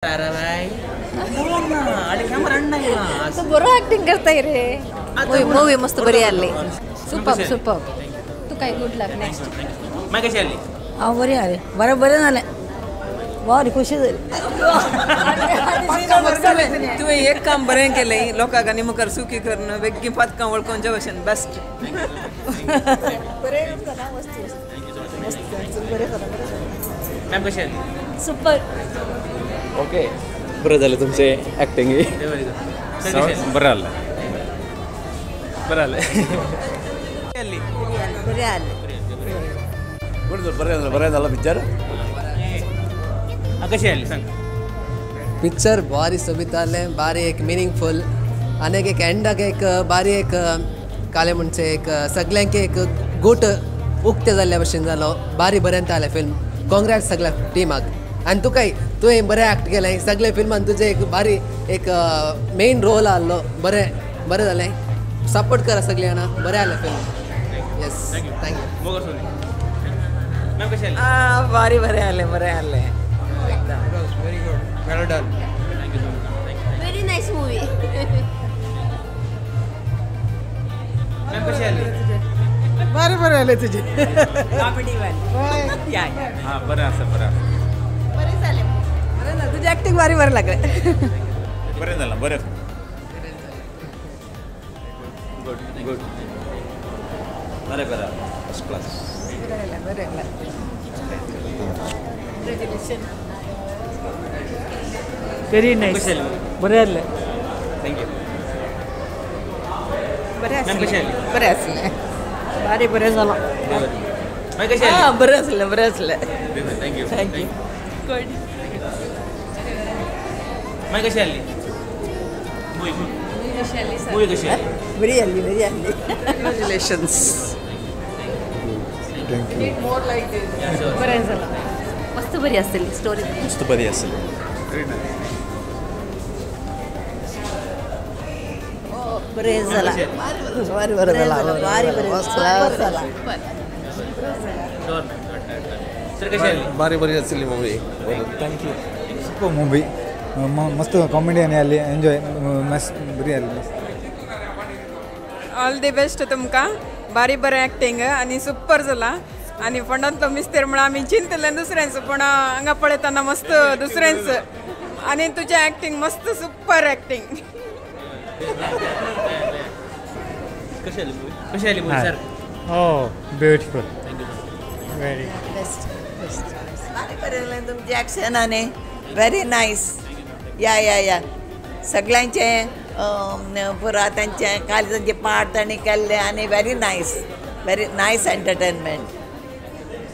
तू बरो ऍक्टिंग करताय रे. मूवी मस्त बरी आसली. Super super. तू काय गुड लक नेक्स्ट. मागीर कशी आसली? हांव बरी आसली. बरें बरें जालें. बरी खुशी जाली. तुवें एक काम बरें केलें लोकांक आनी मुखार सुखी करून बेगीन पातकां वळखोवच्या भशेन बेस्ट. बरें जालां मस्त मस्त बरें जालां. मॅम कशी आसली? सुपर. ओके बरें जालें तुमचें एक्टिंग. बरें जालें बरें जालें. बरें जालें. बरें जालें बरें जालां पिक्चर. कशी आसली सांग? पिक्चर भारी सोबीत जालें. भारी एक मिनिंगफूल आनी एक एंडाक एक भारी एक काले म्हणचे एक सगळ्यांक एक गूट उक्ते जाल्ल्या भशेन जालो. भारी बरें जालें फिल्म. कॉंग्रेट्स सगळ्या टिमाक. आनी तुकाय तुवें बरें एक्ट केलें सगळे फिल्मान. तुजें एक भारी एक मेन रोल आहलो. बरें बरें जालें. सपोर्ट करा सगळीं जाणां. बरें जालें फिल्म. Yes thank you. भारी बरें जालें बरें जालें. Very good. Well done. Very nice movie. Ma'am कशी आली? बरें बरें जालें तुजें. कॉमेडी वाली. या या. हां बरें आसा बरें आसा. बरें जालें. बरें जालें. तुजें एक्टिंग भारी बरें लागलें. बरें जालां बरें. गुड गुड बरें बरें फर्स्ट क्लास. बरें जालें बरें जालें. Very nice. बरें जालें. Thank you. बरें आसलें बरें आसलें. भारी बरें जालां. हां बरें आसलें बरें आसलें. Thank you thank you. Good. मागीर कशी आसली मूवी? मूवी कशी आसली? बरी आसली बरी आसली. Congratulations. Thank you. More like this. बरें जालां. मस्त बरी आसली स्टोरी. मस्त बरी आसली. बरें जालां. भारी बरें जालां. भारी बरें जालां. भारी बरी आसली movie. Thank you. Super movie. मस्त कॉमेडी आनी आसली. एन्जॉय मस्त बरी आसली. ऑल the best तुमकां. भारी बरें एक्टिंग आनी सुपर जालां. आनी फोंडांतलो मिस्तेर म्हणून आमी चिंतलें दुसऱ्यांच पूण हांगा पळयतना मस्त दुसऱ्यांच. आनी तुजें एक्टिंग मस्त सुपर एक्टिंग. कशी आली मूवी? कशी आली movie sir? Oh beautiful. Thank you. Very best best. भारी बरें जालें तुमचें एक्शन आनी व्हेरी नायस. या या या. सगळ्यांचें पुरा तांचें काल तांचे पार्ट तांणी केल्ले आनी very nice very nice entertainment.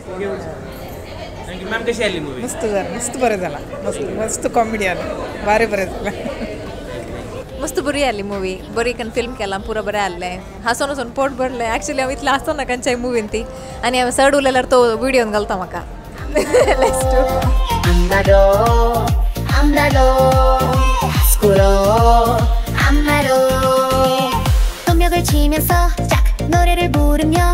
Thank you. Ma'am कशी आली मूवी? मस्त जालें. मस्त बरें जालां. मस्त मस्त कॉमेडी आली. भारी बरें जालें. मस्त बरी आसली मूवी. बरी कन फिल्म केलां पुरो बरें आहलें. हांसोन हांसोन पोट भरलें. एक्चुअली हांव इतलें हांसना खंयच्याय मुवीन ती. आनी हांवें चड उलयल्यार तो विडियोन घालता म्हाका. 노래를 부르며